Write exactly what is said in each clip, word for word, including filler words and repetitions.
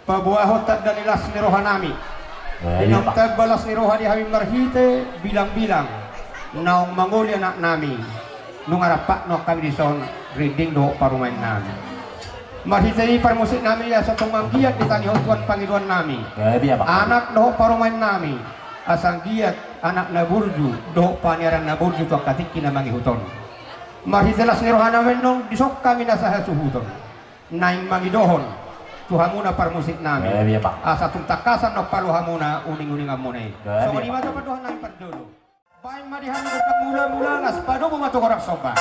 Paboahon tanda ni las ni rohanami. Inong tamba las ni roha di hami marhite bilangbilang naung mangoli anaknami. Nunga rap hami dison rinding dohot parumaennami. Marhite i parmusiknami asa tung anggiat ditangihon Tuhan pangidoannami. Anak dohot parumaennami asa anggiat anak na burju dohot paniaran na burju tu angka tingki na mangihut on. Marhite las ni rohanami annon dison hami nasa hasuhuton naeng mangidohon tu hamuna parmusiknami. Asa tung tangkasan do palu hamuna uninguninganmuna i. Songon i ma jolo pandohannami parjolo. Baen ma di hami gondang mulamula, las padomu ma tu godang somba.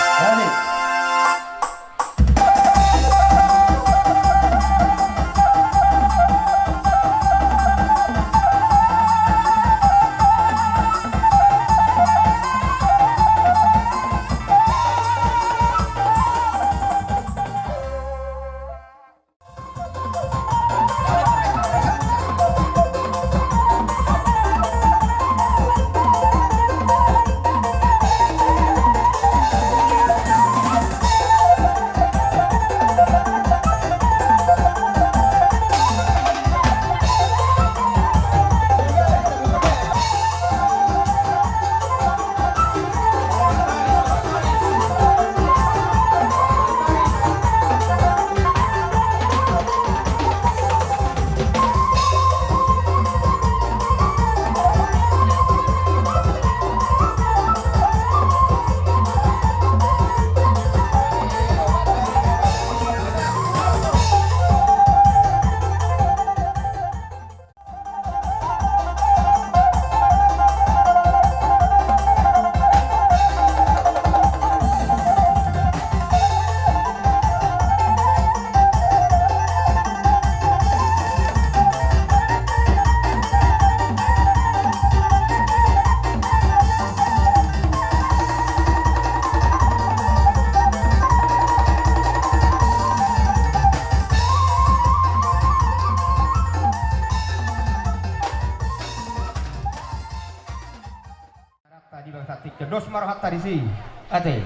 Dos ma rohanta disi. Ate.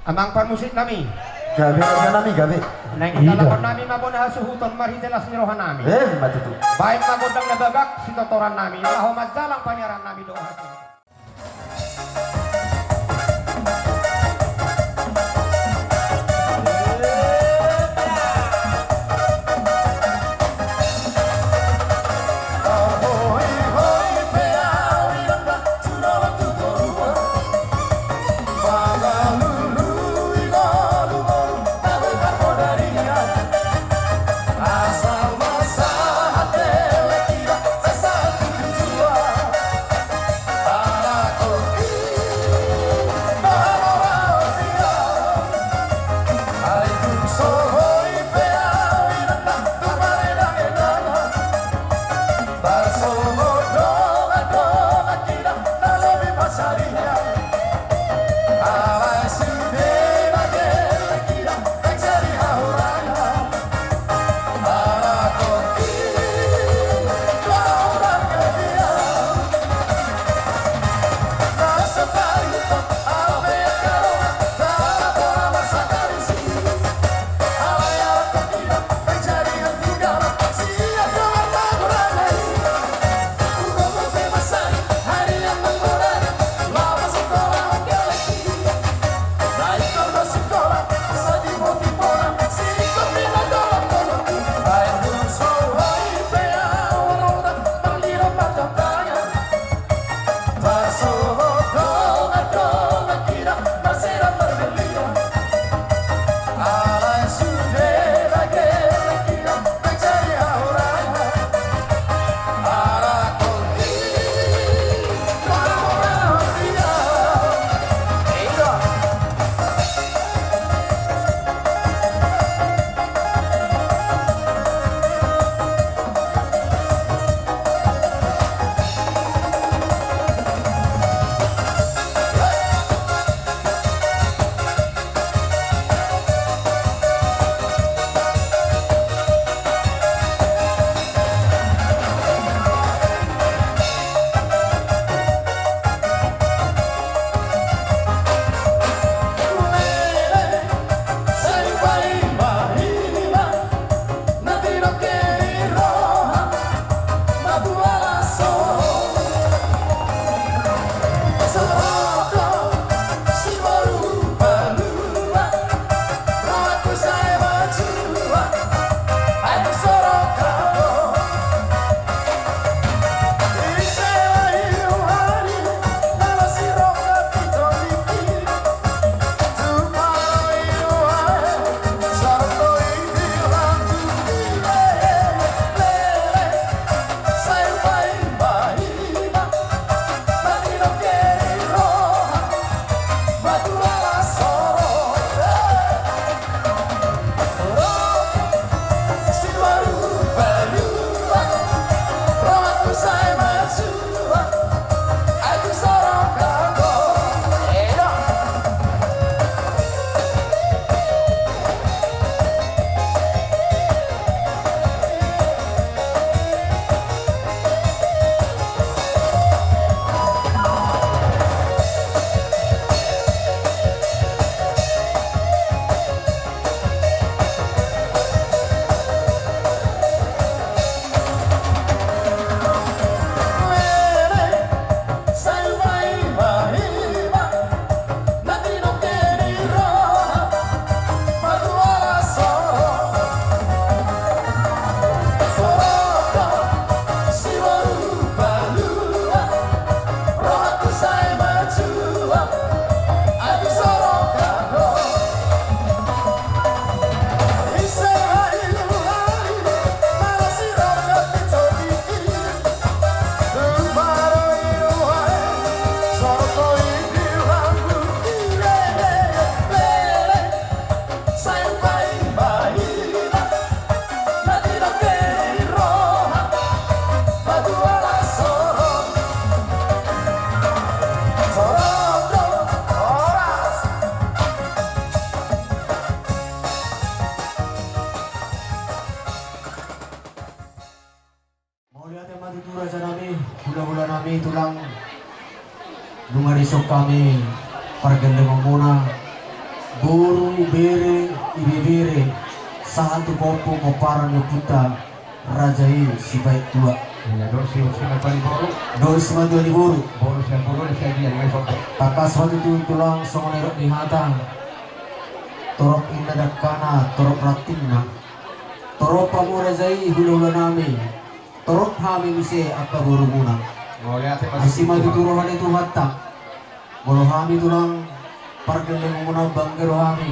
Amang parmusiknami. Gabe, rajanami, gabe. Naeng talangkonnami ma bona hasuhuton marhite las ni rohanami. Eh, ima tutu. Baen ma gondang na bagak sitotorannami laho manjalang paniarannami dohot hasuhuton. Songon i ma pargellengonmuna, boru, bere, ibebere, sahat tu pahompu pomparan ni ompunta, raja i Sipaet Tua. Iya, dohot si, si Simatua ni boru. Dohot si Simatua ni boru. Boru sian boru, sian dia, ngai sopo. Tangkas ma tutu tulang songon nidok ni hata. Torop inna dangkana, torop rantingna. Torop hamu raja i hulahula nami. Torop hami muse angka borumuna. Mauliate ma tutu. Asi ma tutu roha ni Tuhanta. Molo hami tulang pargellengonmuna, bangga do hami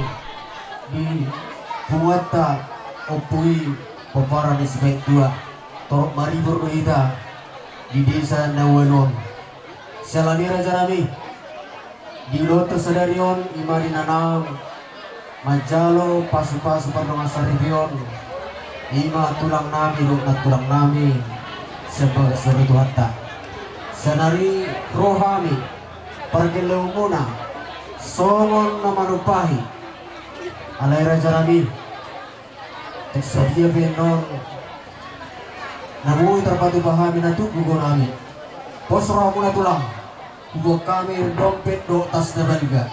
di punguanta, ompu i, pomparan ni Sipaet Tua. Torop maribur do hita di desa na ualu on. Siala ni i raja nami, di ulaonta sadari on, i ma di na naeng manjalo pasupasu pardongansaripeon, i ma tulang nami dohot nantulang nami sian bagas ni Tuhanta. Saonari ro hami pargellengonmuna songon na manumpahi. Alai raja nami, tung sadia pe annon na boi tarpatupa hami na tung gogo nami. Pos rohamuna tulang, huboan hami dompet dohot tas na balga.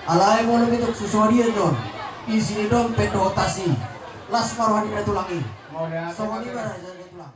Alai molo pe tung so sadia annon isi ni dompet dohot tas i, las ma roha ni na tulang i. Songon i ma raja ni tulang.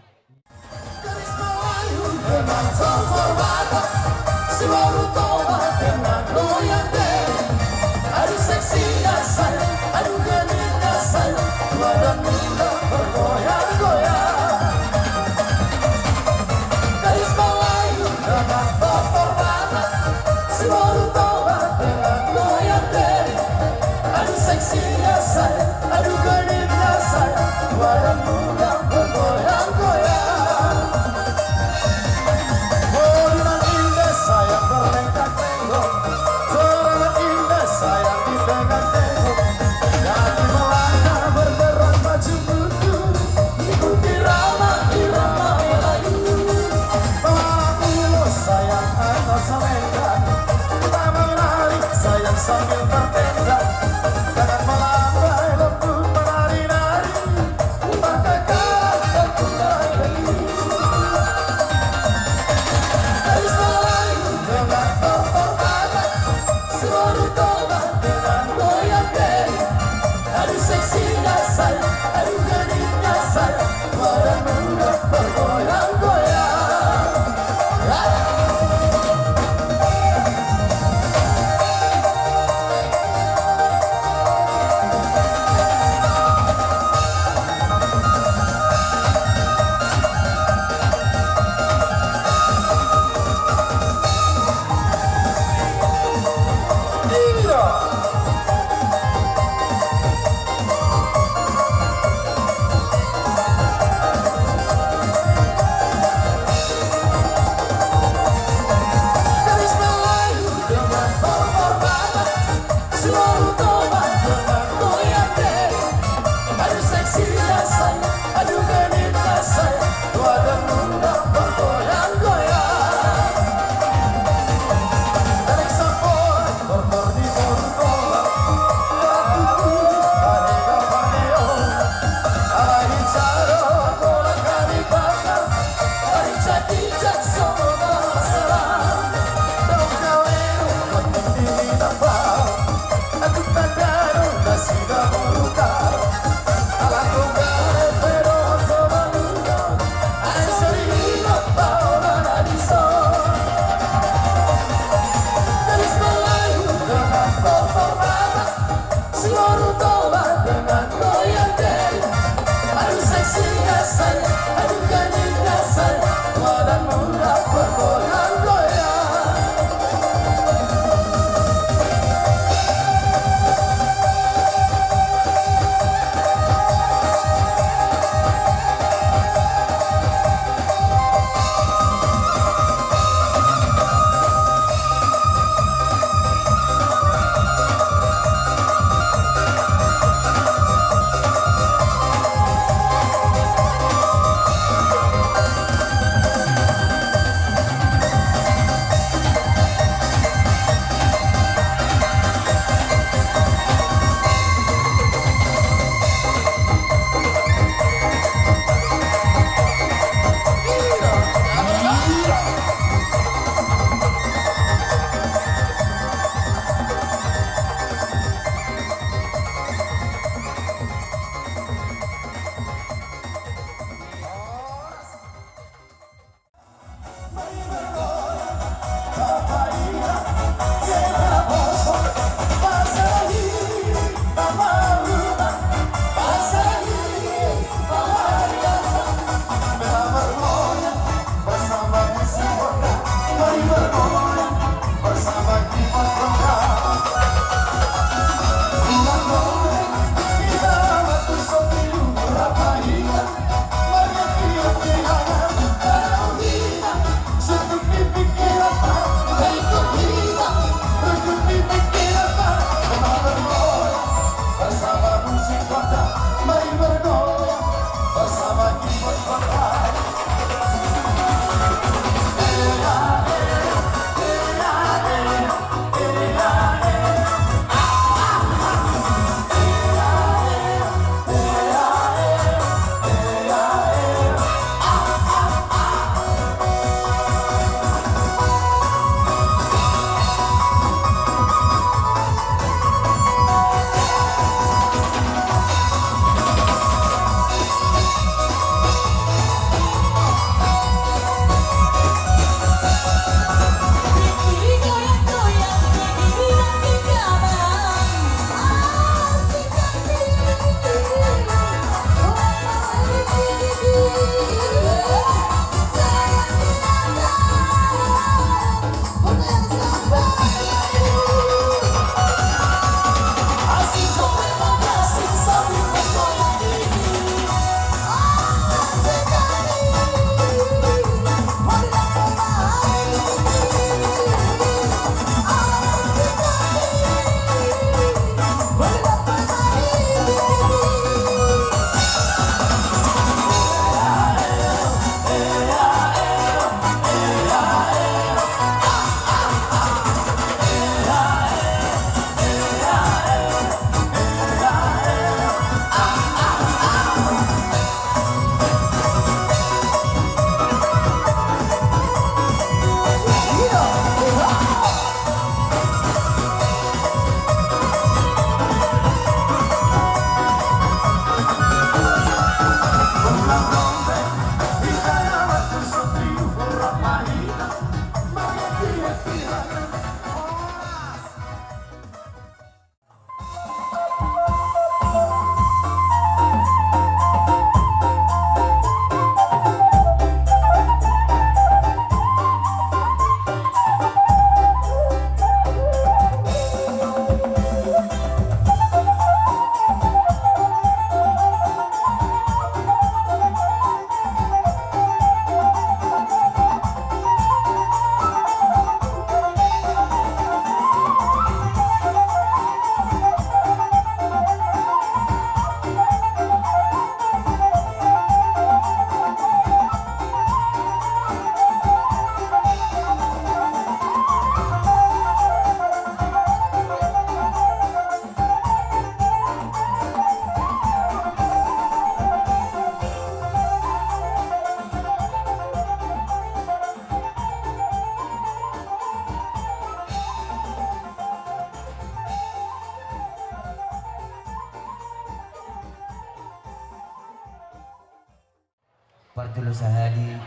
Jolo sahali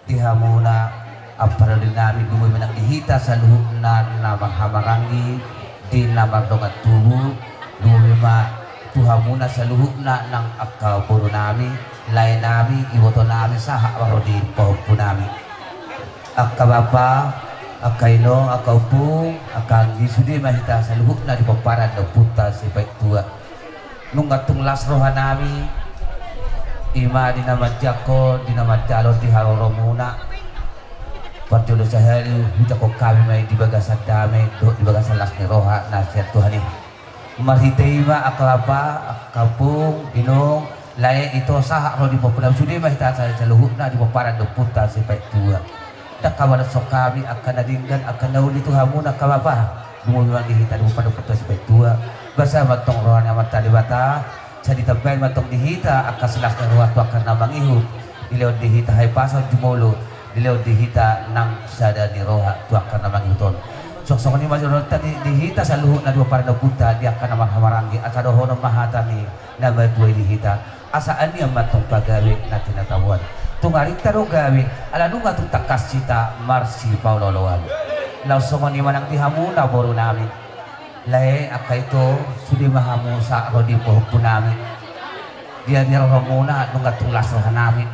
di hamuna amparodi nami, lumobi ma nang di hita saluhutna na marhahamaranggi di na mardongan tubu, lumobi ma tu hamuna saluhutna nang angka boru nami, lae nami, iboto nami, sahat ma ro di pahompu nami. Angka bapa, angka ino, angka ompung, angka anggi, sude ma hita saluhutna di pomparan ni ompunta Sipaittua. Nunga tung las roha nami, ima di na manjangkon, di na manjalo di haroromuna. Parjolo sahali hujangkon hami ma i di bagasan dame dohot di bagasan las ni roha na sian Tuhan i. Marhite i ma angka bapa, angka ompung, inong, lae, ito, sahat ro di pahompu nami, sude ma hita sa-, saluhutna di pomparan ni ompunta Sipaittua. Ndang habadoshon hami angka na denggan, angka na uli tu hamuna angka bapa. Lumobi ma nang di hita di pomparan ni ompunta Sipaittua. Basa ma antong roha ni Amanta Debata, sai ditambai ma antong di hita angka silas ni roha tu angka na mangihut. Dilehon di hita hahipason jumolo, dilehon di hita nang sada ni roha tu angka na mangihut on. Suang songon i ma jolo tadi di hita saluhutna di pomparan ni ompunta, di angka na marhahamaranggi, asa dohonon ma hata ni na matua i di hita. Asa andigan ma antong pagabe na tinataboan. Tung arinta do gabe, ala nunga tung tangkas hita marsipaolooloan. Laos songon i ma nang di hamuna boru nami. Lae, angka ito, sude ma hamu sahat ro di pahompu nami. Dia di haroromuna, nunga tung las roha nami.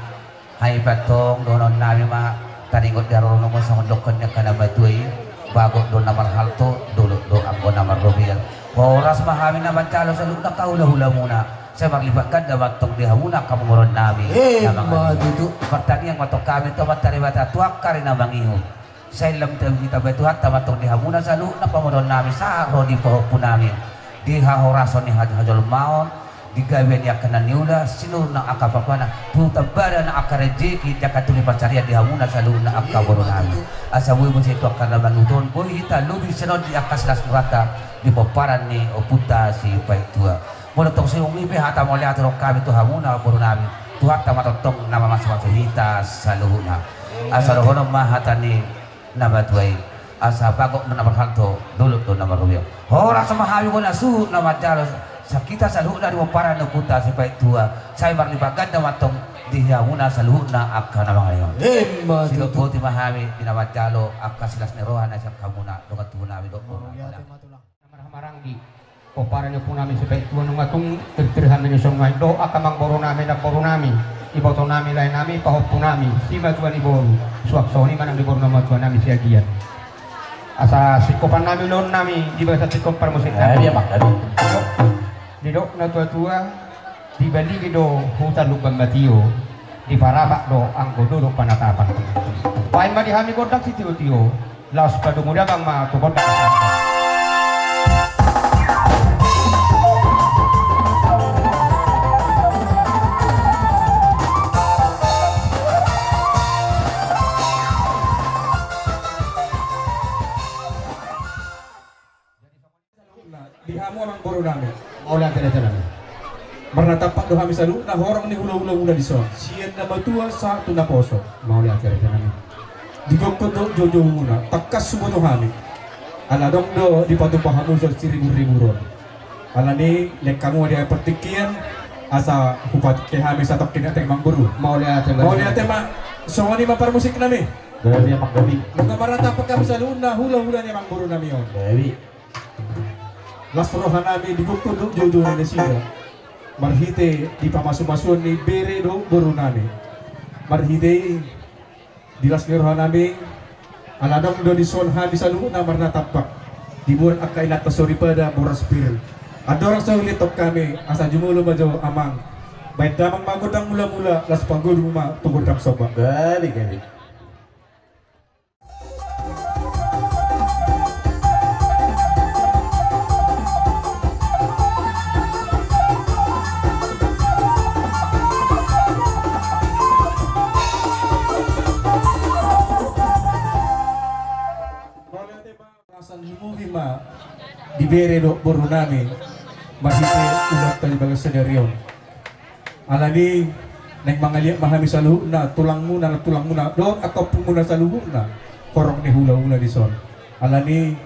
Hami pe antong dohonon nami ma, taringot di haroromu songon dohonon ni angka na matua i, bagot do na marhalto, dolok do anggo na marrobean. Horas ma hami na manjalo saluhutna angka hulahulamuna. Sai marlipat ganda ma antong di hamuna angka pamoruon nami. Emma tutu. Martangiang ma antong hami tu Amanta Debata tu angka ari na mangihut. Sai lam ditambai Tuhanta ma antong di hamuna saluhutna pamoruon nami sahat ro di pahompu nami. Di hahorason ni ha-, hajolmaon, di gabe ni angka na niula, sinur nang angka papana, tu tambana nang angka rejeki, di angka tuli pansarian di hamuna saluhutna angka boru nami. Asa boi muse tu angka na mangihut on, boi hita lobi sian on di angka silas ni rohanta di pomparan ni ompunta Sipaittua. Molo tong songon i pe hata mauliate dohonon hami tu hamuna boru nami, Tuhanta ma tongtong na mamasumasu hita saluhutna. Asa dohonon ma hata ni na matua i, asa bagot do na marhalto, dolok do na marrobean. Horas ma hami bona suhut na manjalo, sa hita saluhutna di pomparan ni ompunta Sipaittua, sai marlipat ganda ma antong di hamuna saluhutna angka na mangaleon. Emma tutu. Sidok boti ma hami di na manjalo angka silas ni roha na sian hamuna dongan tubu nami dohot boru nami. Mauliate ma tulang. Na marhahamaranggi, pomparan ni ompu nami Sipaittua, nunga tung tirtir hami ni songon i dohot angka amangboru nami, namboru nami, iboto nami, lae nami, pahompu nami, simatua ni boru, suang songon i ma nang di boru na matua nami Siagian. Asa singkopan nami, ulaon nami di bagasan singkop parmusik nami. Didok natuatua, dibaligi do huta Lumban Matio, diparapak do anggo dolok panatapan. Paima di hami gondang sitiotio, laos padomu damang ma tu gondang. Di hamu amangboru nami. Mauliate ma tulang. Marnatampak do hami saluhutna horong ni hulahulamuna dison, sian na matua sahat tu naposo. Mauliate ma tulang. Digokhon do joujoumuna, tangkas huboto hami. Ala adong do dipatupa hamu dison siriburribur on. Alani i, lehon hamu ma di hami partingkian, asa hupatingki hami satongkin, ate amangboru. Mauliate ma. Mauliate ma. Songon i ma parmusik nami. Gabe amang gabe. Nunga marnatampak hami saluhutna hulahula ni amangboru nami on. Gabe. Las roha nami, digokhon do joujou ni nasida marhite di pamasumasuon ni bere dohot boru nami. Marhite i, di las ni roha nami, ala adong do dison hami saluhutna marnatampak diboan angka inanta soripada boras pir. Andorang so hulean hami, asa jumolo ma jo amang. Baen damang ma gondang mulamula, laos pagodung ma tu gondang somba. Gabe, gabe. Mauliate ma. Rasan lumobi ma di bere dohot boru nami marhite ulaonta di bagasan sadari on. Alani i, naeng mangaliat ma hami saluhutna, tulangmuna, tulangmuna dohot angka ompungmuna saluhutna horong ni hulahula dison. Alani i,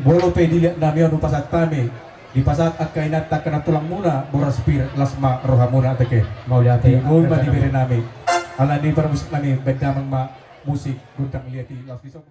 molo pe diliat nami on, hupasahat hami, dipasahat angka inanta, angka na tulangmuna boras pir, las ma rohamuna, ate. Mauliate. Lumobi ma di bere nami. Alani parmusik nami, baen damang ma musik gondang liat i, laos dison.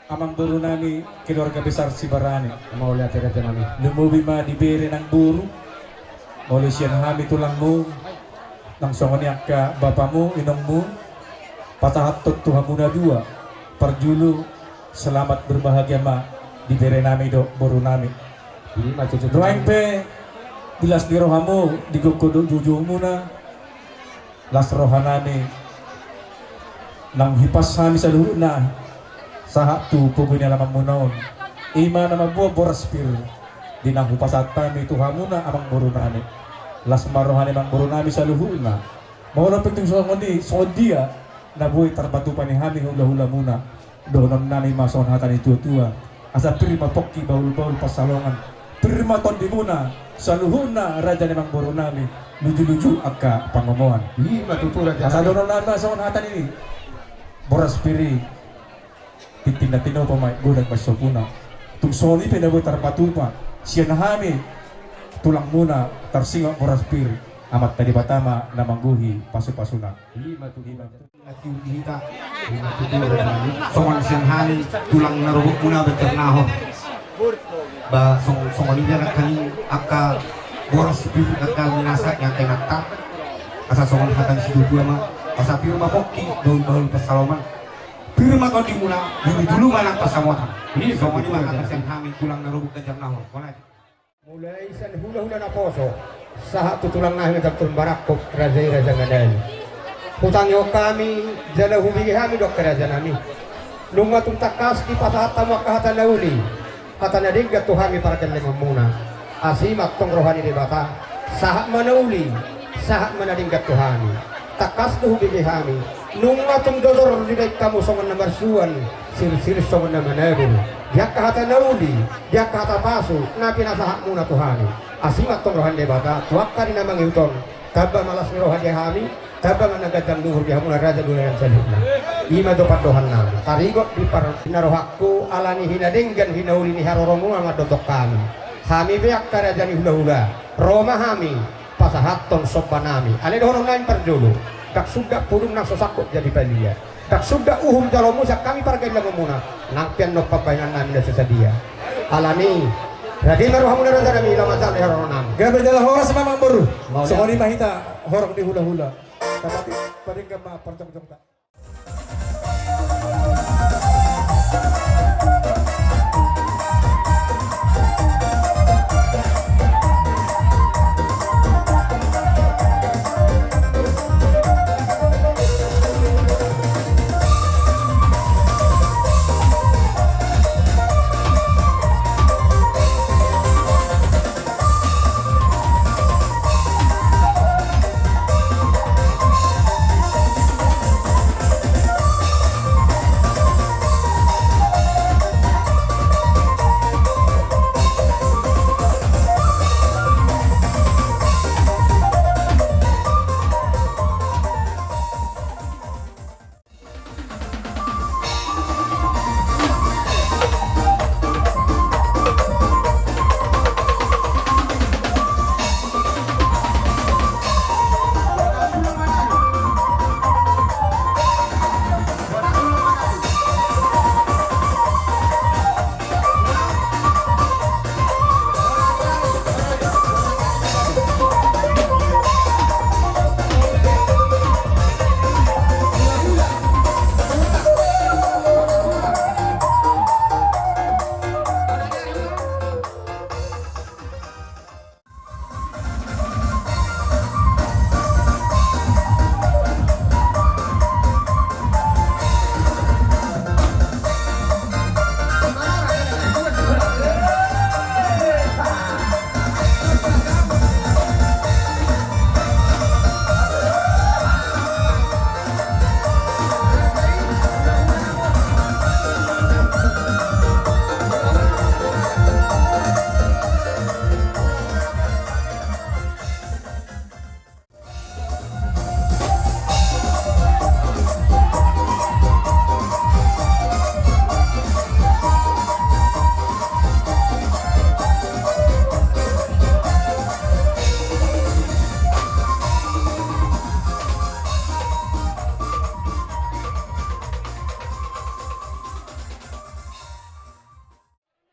Amangboru nami, keluarga besar Sibarani. Mauliate, raja nami. Lumobi ma di bere nang boru. Molo sian hami tulangmu, nang songon i angka bapamu, inongmu, pasahathon tu hamu na dua. Parjolo, selamat berbahagia ma di bere nami dohot boru nami. Ima, cucu. Nuaeng pe, di las ni rohamu, di gogo dohot joujou muna, las roha nami, nang hupasahat hami saluhutna, sahat tu pogu ni alaman muna on. Ima na mamboan boras pir, di na hupasahat hami tu hamuna amangboru nami. Las ma roha ni amangboru nami saluhutna. Molo pe tung songon i, songon dia na boi tarpatupa ni hami hula-hula muna. Dohonon nami ma songon hata ni tua-tua. Asa pir ma pongki bahul-bahul pansalongan. Pir ma tondi muna, saluhutna raja ni amangboru nami, luju-luju angka pangomoan. Ima tutu, raja nami. Asa dohonon nami ma songon hata ni boras pir i. Tintin na tinopa ma i, godang ma sopuna. Tung songon i pe na boi tarpatupa sian hami Tulangmuna tarsingot boras pir, Amanta Debata ma na manggohi pasupasuna. Ima tutu. Ima tutu. Ima tutu. Songon sian hami tulang na rorobotmuna Banjarnahor. Ba song-, songon i ma nangkin angka boras pir angka minasa ni angka inanta. Asa songon hata ni situatua ma, asa pir ma pongki, bahulbahul pansalongan. Pir ma tondimuna, duludulu ma nang pansamotan. Songon i ma hata sian hami tulang na rorobot Banjarnahor. Mulai sian hulahula naposo sahat tu tulang nami na tar turun barangkop, raja i raja na dai. Hutangihon hami jala hubege hami dohot raja nami. Nunga tung tangkas dipasahat hamu angka hata na uli, hata na denggan tu hami pargellengonmuna. Asi ma antong roha ni Debata, sahat ma na uli, sahat ma na denggan tu hami. Tangkas do hubege hami, nunga tung dodor dibahen hamu songon na marsuan, sirsir songon na manabur, di angka hata na uli, di angka hata pasu na pinasahatmuna tu hami. Asi ma antong roha ni Debata tu angka ari na mangihut on, tamba ma las ni roha di hami, tamba ma na ganjang ni umur di hamuna raja ni ulaon saluhutna. Ima do pandohan nami. Tarigot di par-, na rohangku, ala ni hinadenggan hinauli ni haroromuna mandok hami. Hami pe angka raja ni hulahula, ro ma hami pasahathon somba nami. Alai dohonon nami parjolo, ndang suda pudun nang so sangkot jadi palia, ndang suda uhum jaloonmu sian hami pargellengonmuna, nang pe annon pambahenan nami na so sadia. Ala ni i, rade ma rohamuna raja nami, laho manjalo di haroro nami. Gabe jala horas ma amangboru. Songon i ma hita horong ni hulahula. Tapati padenggan ma parjongjongta.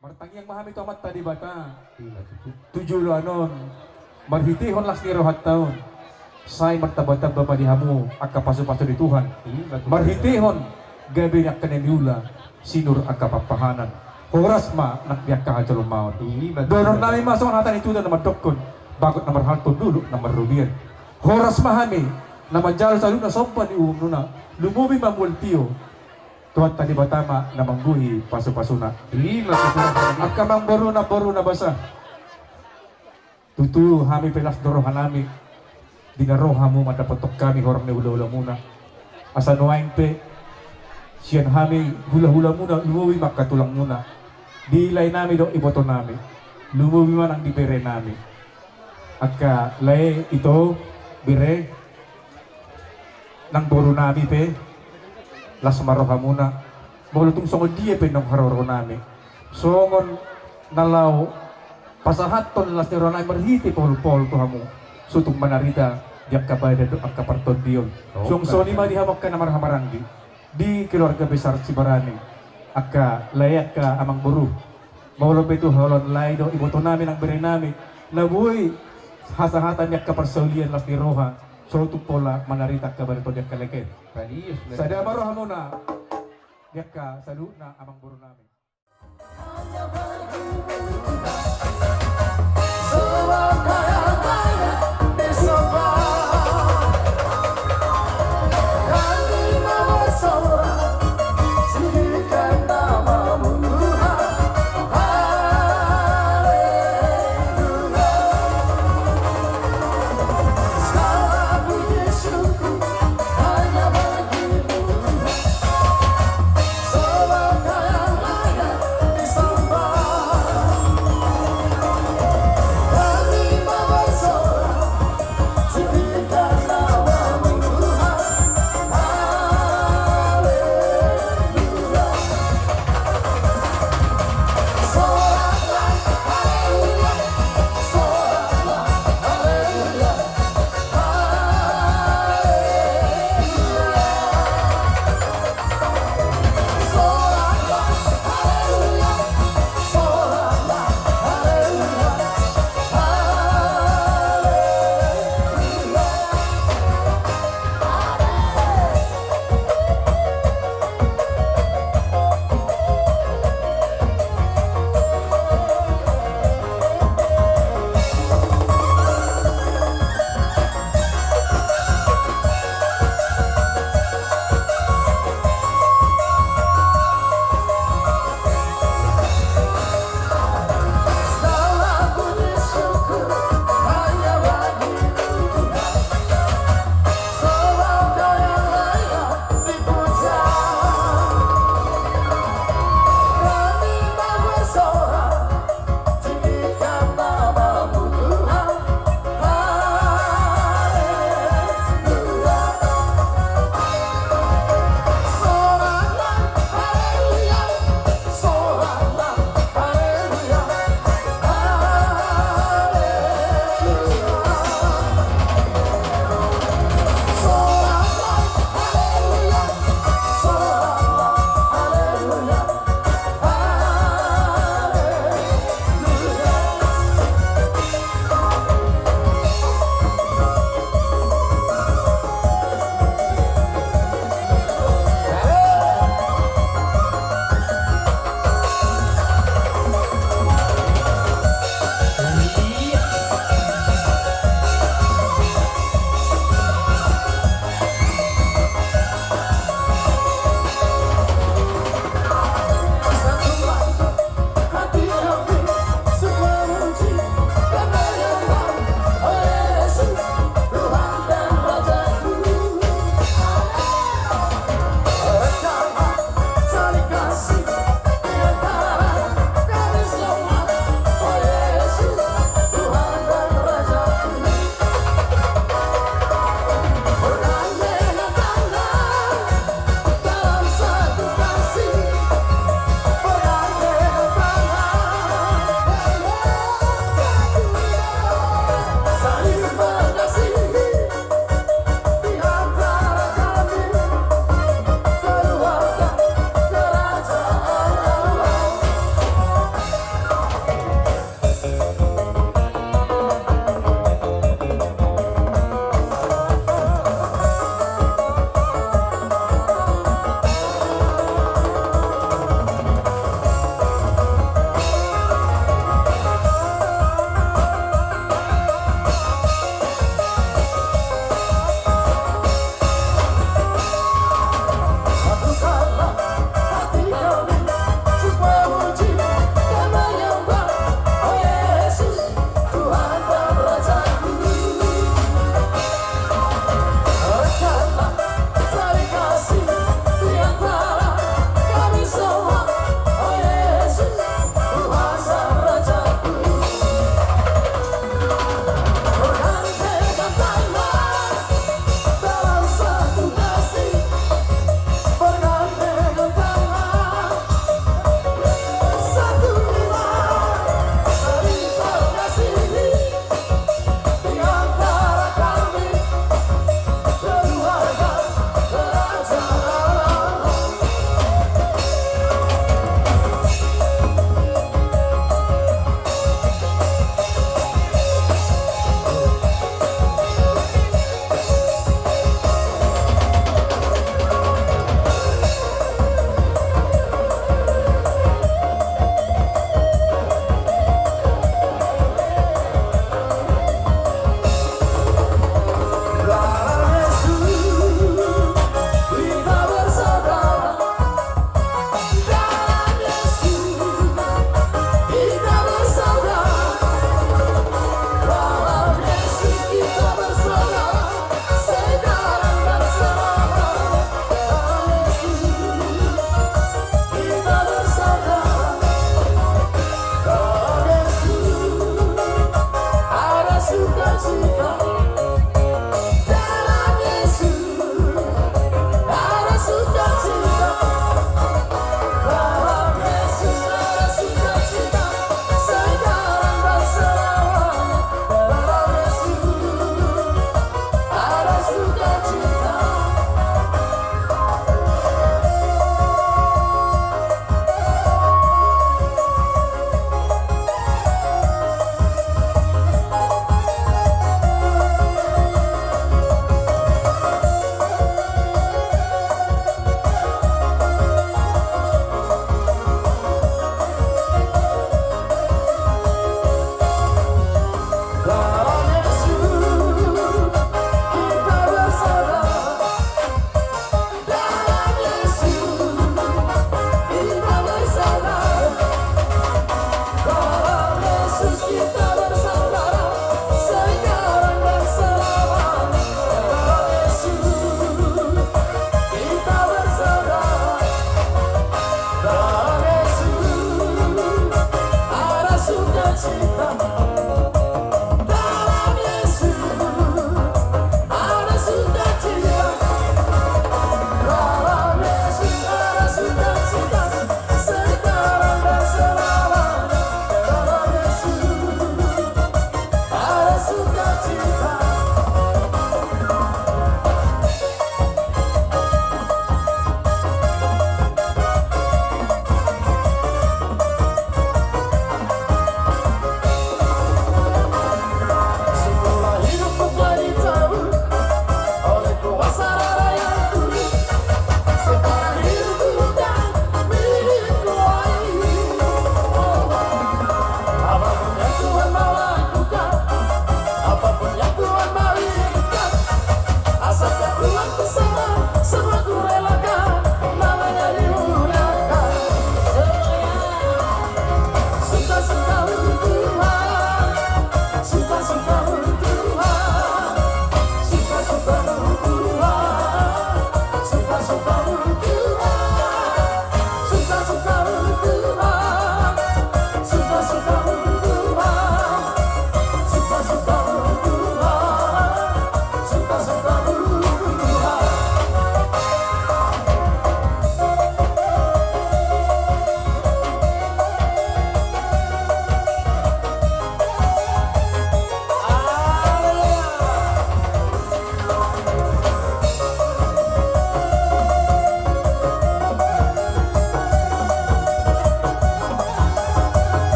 Martangiang ma hami tu Amanta Debata. Ima tutu. Tu joloan on, marhitehon las ni rohanta on, sai martambatamba ma di hamu angka pasupasu ni Tuhan. Ima tutu. Marhitehon gabe ni angka na niula, sinur angka pampahanan, horas ma nang di angka hajolmaon. Ima tutu. Dohonon nami ma songon hata ni tutu na mandokkon, bagot na marhalto, dolok na marrobean. Horas ma hami na manjalo saluhutna somba ni uhumuna, lumobi ma mual tio. Tuhanta Debata ma na manggohi pasupasuna. Ima tutu. Angka amangboru, namboru na basa, tutu hami pe las do rohanami di na ro hamu mandapothon hami horong ni hulahulamuna. Asa nuaeng pe sian hami hulahulamuna lumobi ma angka tulangmuna, di laenami dohot ibotonami, lumobi ma nang di berenami. Angka lae, ito, bere, nang borunami pe, las ma rohamuna. Molo tung songon dia pe nang haroronami, songon na laho Pasahathon las ni roha nami marhite pahompu tu hamu, so tung manarita di angka badan dohot angka partondion. Oh, suang songon i ma di hamu angka na marhahamaranggi di keluarga besar Sibarani, angka lae, angka amangboru. Molo pe tu ulaon lae dohot iboto nami nang bere nami na boi hasahatan ni angka parsaulian las ni roha, so tung pola manarita angka badan dohot angka lae. Sada ma rohamuna di angka saluhutna amangboru nami.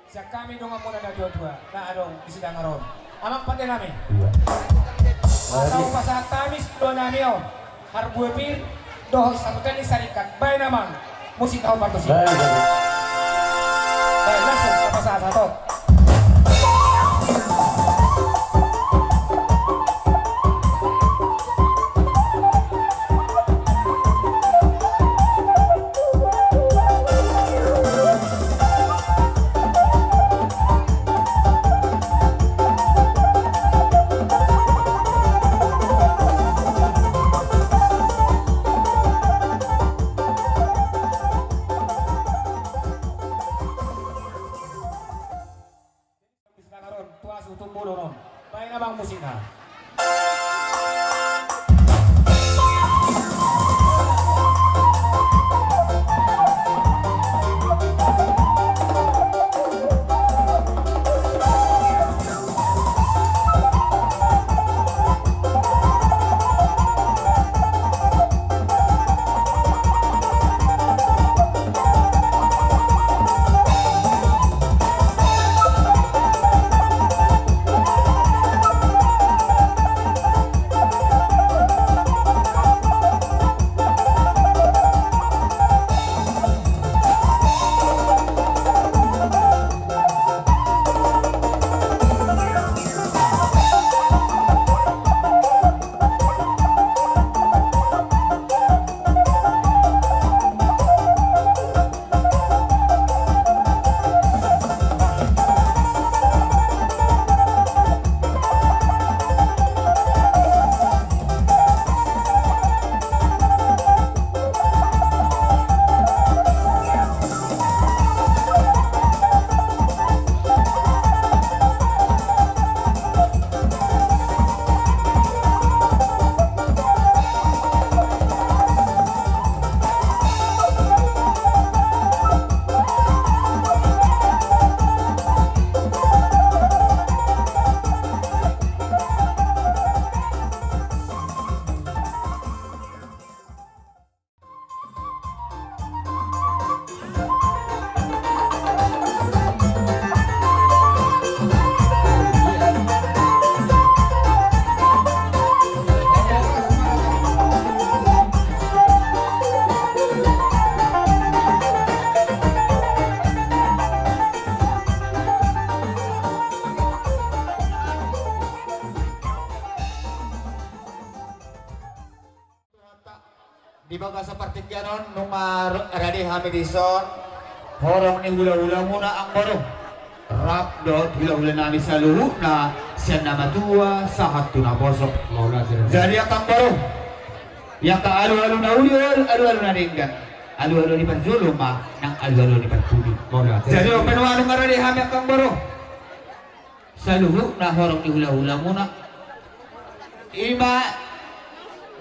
Sian hami dongan muna na tua-tua na adong di Sidangar on. Amang pande nami. Asa hupasahat hami sidohonon nami on. Harbue pir dohot satu teli saringkat. Baen amang musik na hombar tusi. Baen, baen. Baen, langsung hupasahat sahat on. Di Sidangar on, tu asu tu bolon on. Baen amang musikna. Di bagasan partingkian on nunga rade hami dison, horong ni hulahulamuna amangboru, rap dohot hulahulanami saluhutna, sian na matua sahat tu na poso. Jadi angka amangboru, angka alualu na uli, alualu na denggan, alualu ni parjolo ma nang alualu ni parpudi. Jadi on pe nunga rade hami angka amangboru. Saluhutna horong ni hulahulamuna. Ima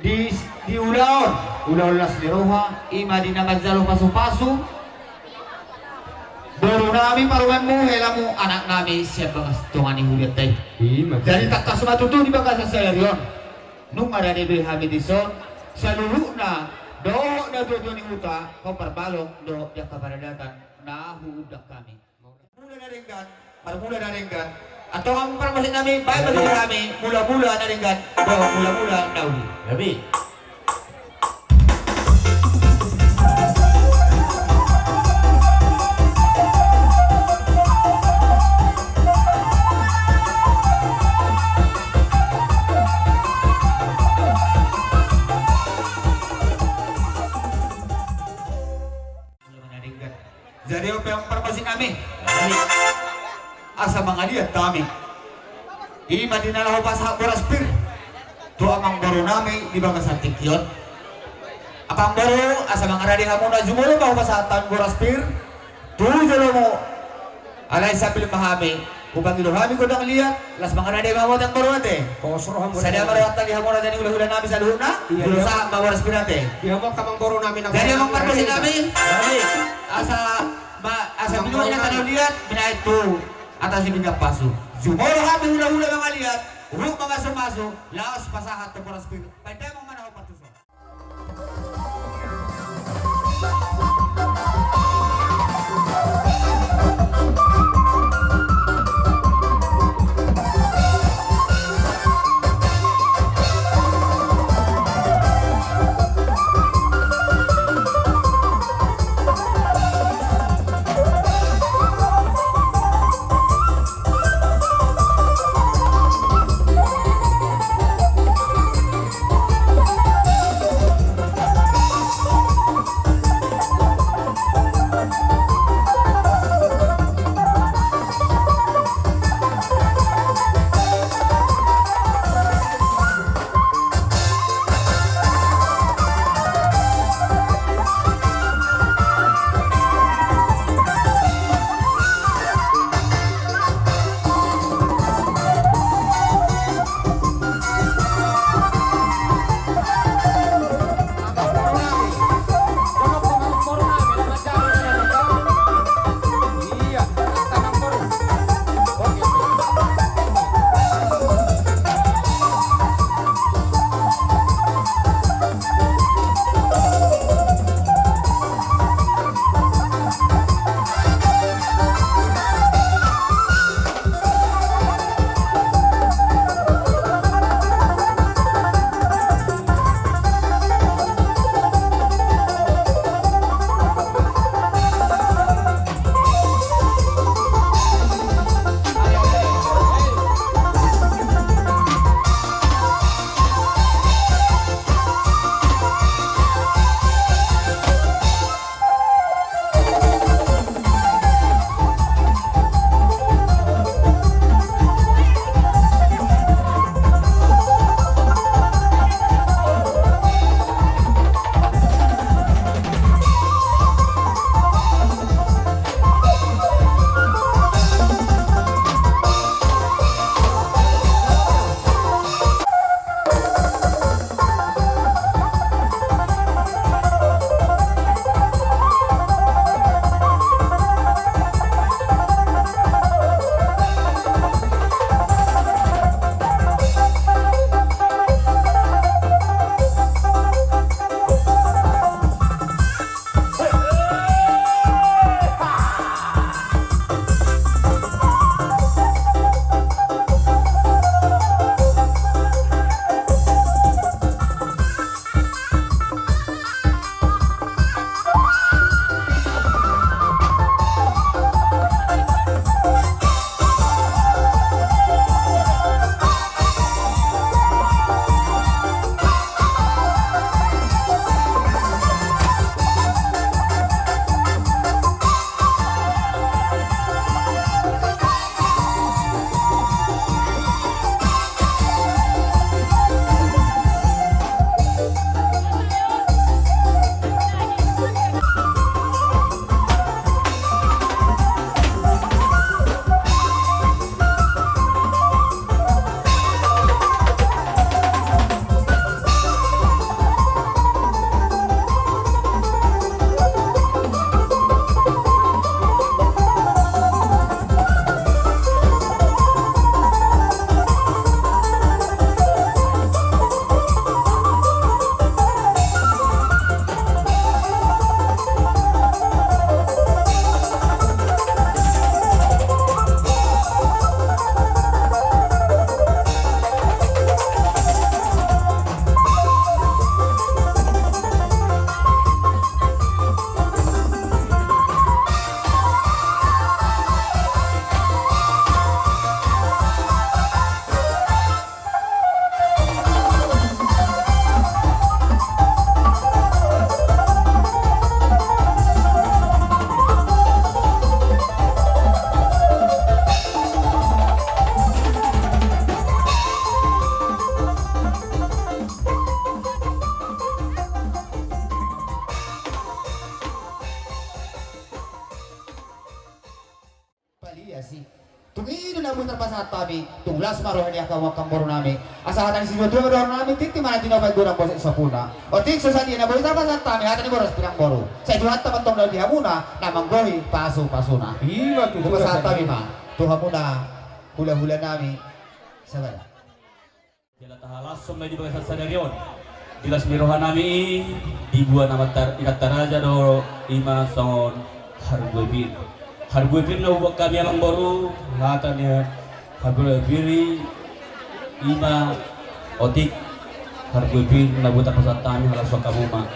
di, di ulaon, ulaon las ni roha, ima di na manjalo pasupasu borunami, parumaenmu, helamu, anaknami sian bagas tonga ni hurianta i. Jadi tangkas ma tutu di bagasan sadari on nunga rade be hami dison, saluhutna dohot na tuatua ni huta, hombar balok dohot di angka paradatan na huundang hami. Mula na denggan, marmula na denggan. Antong amang parmusik nami, baen ma hami mulamula na denggan dohot mulamula na uli. Gabe. Jadi on pe amang parmusik nami, asa mangaliat hami. Ima di na laho pasahat boras pir tu amangboru nami di bagasan tingki on. Amangboru, asa mangarade hamuna, jumolo ma hupasahat hami boras pir tu jolomu. Alai sambil ma hami, hupangido hami gondang liat, laos mangarade ma hamu amangboru ate. Sada ma rohanta di hamuna jadi hulahula nami saluhutna. Jolo sahat ma boras pir ate. Di hamu angka amangboru nami nang. Jadi amang parmusik nami, asa ma, asa binuat na tano liat, binaen tu atas ni pinggan pasu. Jumolo hami hulahula mangaliat, huhut mamasumasu, laos pasahat tu boras pir. Baen damang ma na hombar tuson. Pasahat hami, tung las ma roha ni angka amangboru nami. Asa hata ni situatua ma dohonon nami, tintin ma na tinopa i, godang ma boset sampulna. Otik, so sadia na boi tapasahat hami hata ni boras pir, amangboru. Sai Tuhanta ma antong dalan di hamuna, na manggohi pasupasuna. Ima tutu. Pasahat hami ma tu hamuna hulahula nami. Sabar. Jala tahalashon ma i di bagasan sadari on. Di las ni roha nami i, dibuat nama tar-, inanta raja do, ima songon harbue pir. Harbue pir na hubuat hami, amangboru, hata ni harbue pir i, ima otik harbue pir na boi tapasahat hami, halashon hamu ma.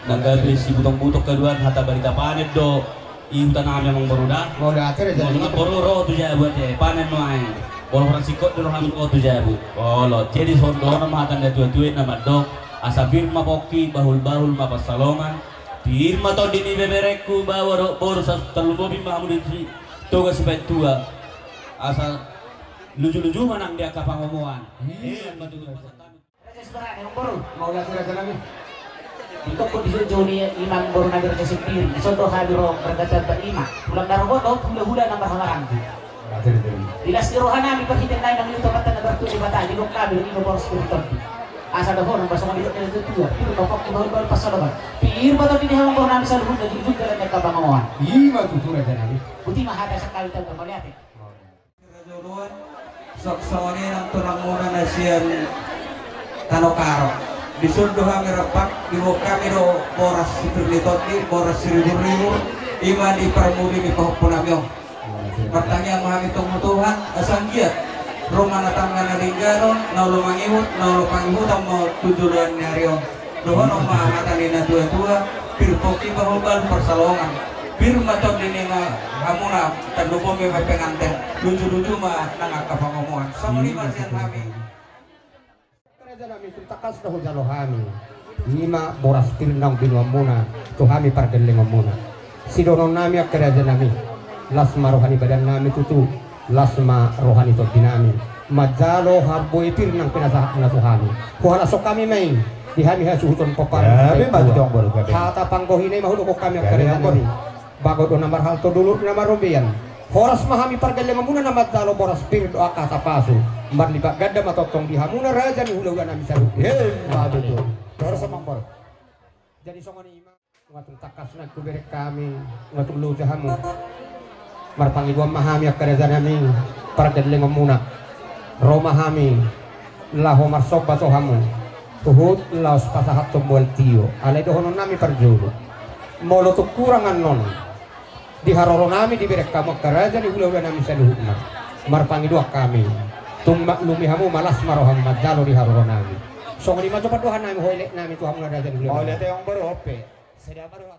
Na gabe sibutongbuton haduan, hata barita panen do i huta nami, amangboru, da. Molo ate raja nami. Molo nga boru ro tu jabu ate, panen nuaeng. Molo hurang singkop do roham ro tu jabu. Olo, jadi songon dohonon ma hata ni natuatua i na mandok: Asa pir ma pongki, bahulbahul ma pansalongan. Pir ma tondi ni beberengku, baoa dohot boru, asa tarlumobi ma hamu di Toga Sipaintua. Asa lujuluju ma nang di angka pangomoan. Ima tutu. Raja Sibarani, amangboru. Mauliate, raja nami. Ingkon di jolo ni amangboru nami Raja Simbiri, dison do hami ro margajamba, ima tulang na ro dohot hulahula na marhahamaranggi. Mauliate, raja nami. Di las ni roha nami, parhitean nami mangido tu Amanta na martua Debata, didok hami do ima boras pir, tondi. Asa dohonon ma songon nidok ni natuatua: Pir ma pongki, bahulbahul pansalongan. Pir ma tondi ni amangboru nami saluhutna, jujur dalan ni angka pangomoan. Ima tutu, raja nami. Botima hata sian hami, tamba mauliate. Raja Oloan, songon i nang tulang muna na sian Tano Karo. Dison do hami rap, diboan hami do boras sipir ni tondi, boras siribur-ribur, ima di parmudi ni pahompu nami on. Martangiang ma hami tu Tuhan, asa anggiat ro ma na tangga na denggan on, na olo mangihut, na olo pangihutan ma tu joloan ni ari on. Dohonon ma hata ni natuatua: Pir pongki, bahulbahul pansalongan. Pir ma tondi ni hamuna, tarlumobi ma penganten. Lujuluju ma nang angka pangomoan. Songon i ma sian hami. Raja nami, tung tangkas do hujalo hami ima boras pir naung binoanmuna tu hami pargellengonmuna. Sidohonon nami, angka raja nami, las ma roha ni badan nami tutu. Las ma roha ni tondi nami manjalo harbue pir naung pinasahatmuna tu hami. Huhalashon hami ma i di hami hasuhuton pomparan. Gabe ma tutu, amangboru, gabe. Hata panggohina i ma hudok hami, angka raja nami. Bagot do na marhalto, dolok do na marobean. Horas ma hami pargellengonmuna na manjalo boras pir dohot angka hata pasu. Marlipat ganda ma tongtong di hamuna raja ni hulahula nami saluhutna. Ima tutu. Horas, amangboru. Jadi songon i ma. Nga tung tangkas nang hubereng hami, nga tung loja hamu. Marpangidoan ma hami, angka raja nami, pargellengonmuna. Ro ma hami laho marsomba tu hamu, huhut laos pasahathon mual tio. Alai dohonon nami parjolo, molo tung hurang annon di haroro nami dibereng hamu, angka raja ni hulahula nami saluhutna, marpangidoan hami, tung maklumi hamu ma, las ma rohamu manjalo di haroro nami. Songon i ma jolo pandohan nami, ho elek nami, tu hamuna raja ni hulahula. Mauliate, amangboru, ope. Sada ma roha.